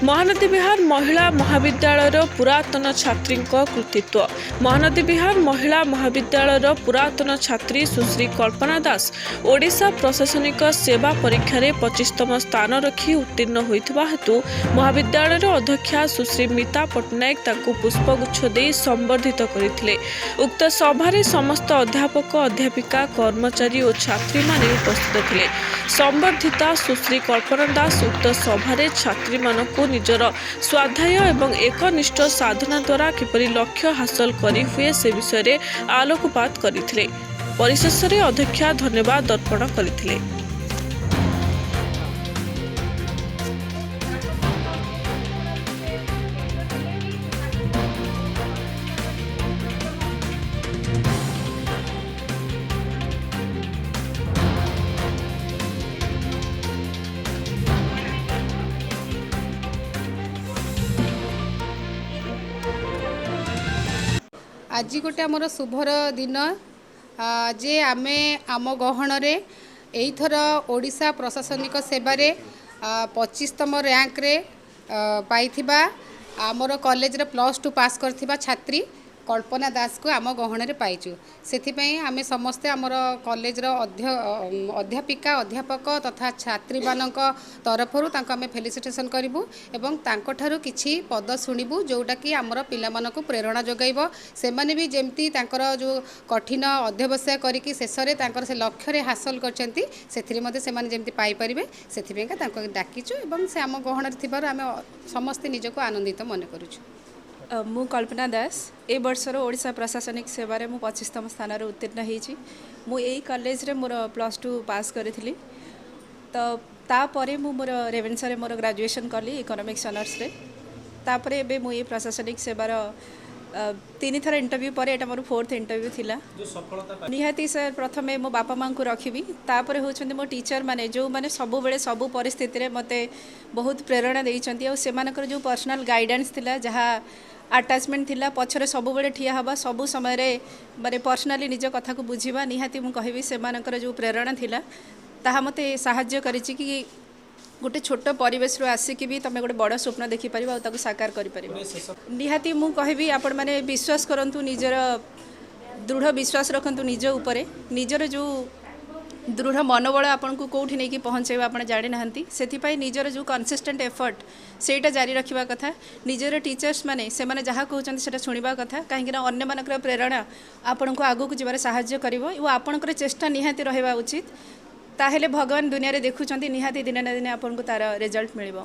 ମହାନଦୀ ବିହାର ମହିଳା ମହାବିଦ୍ୟାଳୟର ପୁରାତନ ଛାତ୍ରୀଙ୍କ କୃତିତ୍ୱ। ମହାନଦୀ ବିହାର ମହିଳା ମହାବିଦ୍ୟାଳୟର ପୁରାତନ ଛାତ୍ରୀ ସୁଶ୍ରୀ କଳ୍ପନା ଦାସ ଓଡ଼ିଶା ପ୍ରଶାସନିକ ସେବା ପରୀକ୍ଷାରେ 25ତମ ସ୍ଥାନ ରଖି ଉତ୍ତୀର୍ଣ୍ଣ ହୋଇଥିବା ହେତୁ ମହାବିଦ୍ୟାଳୟର ଅଧ୍ୟକ୍ଷା ସୁଶ୍ରୀ ମିତା ପଟ୍ଟନାୟକ ତାଙ୍କୁ ପୁଷ୍ପଗୁଚ୍ଛ ଦେଇ ସମ୍ବର୍ଦ୍ଧିତ କରିଥିଲେ। ଉକ୍ତ ସଭାରେ ସମସ୍ତ ଅଧ୍ୟାପକ, ଅଧ୍ୟାପିକା, କର୍ମଚାରୀ ଓ ଛାତ୍ରୀମାନେ ଉପସ୍ଥିତ ଥିଲେ। ସମ୍ବର୍ଦ୍ଧିତା ସୁଶ୍ରୀ କଳ୍ପନା ଦାସ ଉକ୍ତ ସଭାରେ ଛାତ୍ରୀମାନଙ୍କୁ ନିଜର ସ୍ୱାଧ୍ୟାୟ ଏବଂ ଏକନିଷ୍ଠ ସାଧନା ଦ୍ୱାରା କିପରି ଲକ୍ଷ୍ୟ ହାସଲ କରିହୁଏ, ସେ ବିଷୟରେ ଆଲୋକପାତ କରିଥିଲେ। ପରିଶେଷରେ ଅଧ୍ୟକ୍ଷା ଧନ୍ୟବାଦ ଅର୍ପଣ କରିଥିଲେ। ଆଜି ଗୋଟେ ଆମର ଶୁଭର ଦିନ ଯେ ଆମେ ଆମ ଗହଣରେ ଏଇଥର ଓଡ଼ିଶା ପ୍ରଶାସନିକ ସେବାରେ 25ତମ ର୍ୟାଙ୍କରେ ପାଇଥିବା, ଆମର କଲେଜରେ +2 ପାସ୍ କରିଥିବା ଛାତ୍ରୀ କଳ୍ପନା ଦାସକୁ ଆମ ଗହଣରେ ପାଇଛୁ। ସେଥିପାଇଁ ଆମେ ସମସ୍ତେ ଆମର କଲେଜର ଅଧ୍ୟାପିକା, ଅଧ୍ୟାପକ ତଥା ଛାତ୍ରୀମାନଙ୍କ ତରଫରୁ ତାଙ୍କୁ ଆମେ ଫେଲିସିଟେସନ୍ କରିବୁ ଏବଂ ତାଙ୍କଠାରୁ କିଛି ପଦ ଶୁଣିବୁ, ଯେଉଁଟାକି ଆମର ପିଲାମାନଙ୍କୁ ପ୍ରେରଣା ଯୋଗାଇବ। ସେମାନେ ବି ଯେମିତି ତାଙ୍କର ଯେଉଁ କଠିନ ଅଧ୍ୟବସାୟ କରିକି ଶେଷରେ ତାଙ୍କର ସେ ଲକ୍ଷ୍ୟରେ ହାସଲ କରିଛନ୍ତି, ସେଥିରେ ମଧ୍ୟ ସେମାନେ ଯେମିତି ପାଇପାରିବେ, ସେଥିପାଇଁକା ତାଙ୍କୁ ଡାକିଛୁ ଏବଂ ସେ ଆମ ଗହଣରେ ଥିବାରୁ ଆମେ ସମସ୍ତେ ନିଜକୁ ଆନନ୍ଦିତ ମନେ କରୁଛୁ। ମୁଁ କଳ୍ପନା ଦାସ। ଏ ବର୍ଷର ଓଡ଼ିଶା ପ୍ରଶାସନିକ ସେବାରେ ମୁଁ 25ତମ ସ୍ଥାନରେ ଉତ୍ତୀର୍ଣ୍ଣ ହେଇଛି। ମୁଁ ଏଇ କଲେଜରେ ମୋର +2 ପାସ୍ କରିଥିଲି। ତ ତାପରେ ମୁଁ ମୋର ରେଭେନ୍ସାରେ ମୋର ଗ୍ରାଜୁଏସନ୍ କଲି ଇକୋନୋମିକ୍ସ ଅନର୍ସରେ। ତାପରେ ଏବେ ମୁଁ ଏଇ ପ୍ରଶାସନିକ ସେବାର ତିନିଥର ଇଣ୍ଟରଭ୍ୟୁ ପରେ ଏଇଟା ମୋର ଫୋର୍ଥ ଇଣ୍ଟରଭ୍ୟୁ ଥିଲା। ନିହାତି ସାର୍, ପ୍ରଥମେ ମୋ ବାପା ମାଆଙ୍କୁ ରଖିବି, ତାପରେ ହେଉଛନ୍ତି ମୋ ଟିଚର୍ ମାନେ, ଯେଉଁମାନେ ସବୁବେଳେ ସବୁ ପରିସ୍ଥିତିରେ ମୋତେ ବହୁତ ପ୍ରେରଣା ଦେଇଛନ୍ତି। ଆଉ ସେମାନଙ୍କର ଯେଉଁ ପର୍ସନାଲ୍ ଗାଇଡ଼ାନ୍ସ ଥିଲା, ଯାହା ଆଟାଚମେଣ୍ଟ ଥିଲା, ପଛରେ ସବୁବେଳେ ଠିଆ ହେବା, ସବୁ ସମୟରେ ମାନେ ପର୍ସନାଲି ନିଜ କଥାକୁ ବୁଝିବା, ନିହାତି ମୁଁ କହିବି ସେମାନଙ୍କର ଯେଉଁ ପ୍ରେରଣା ଥିଲା, ତାହା ମୋତେ ସାହାଯ୍ୟ କରିଛି କି ଗୋଟେ ଛୋଟ ପରିବେଶରୁ ଆସିକି ବି ତୁମେ ଗୋଟେ ବଡ଼ ସ୍ୱପ୍ନ ଦେଖିପାରିବ ଆଉ ତାକୁ ସାକାର କରିପାରିବ। ନିହାତି ମୁଁ କହିବି, ଆପଣମାନେ ବିଶ୍ୱାସ କରନ୍ତୁ, ନିଜର ଦୃଢ଼ ବିଶ୍ୱାସ ରଖନ୍ତୁ ନିଜ ଉପରେ। ନିଜର ଯେଉଁ ଦୃଢ଼ ମନୋବଳ ଆପଣଙ୍କୁ କେଉଁଠି ନେଇକି ପହଞ୍ଚାଇବ, ଆପଣ ଜାଣିନାହାନ୍ତି। ସେଥିପାଇଁ ନିଜର ଯେଉଁ କନସିଷ୍ଟେଣ୍ଟ ଏଫର୍ଟ, ସେଇଟା ଜାରି ରଖିବା କଥା। ନିଜର ଟିଚର୍ସ ମାନେ, ସେମାନେ ଯାହା କହୁଛନ୍ତି ସେଇଟା ଶୁଣିବା କଥା, କାହିଁକିନା ଅନ୍ୟମାନଙ୍କର ପ୍ରେରଣା ଆପଣଙ୍କୁ ଆଗକୁ ଯିବାରେ ସାହାଯ୍ୟ କରିବ ଓ ଆପଣଙ୍କର ଚେଷ୍ଟା ନିହାତି ରହିବା ଉଚିତ। ତାହେଲେ ଭଗବାନ ଦୁନିଆରେ ଦେଖୁଛନ୍ତି, ନିହାତି ଦିନେ ନା ଦିନେ ଆପଣଙ୍କୁ ତା'ର ରେଜଲ୍ଟ ମିଳିବ।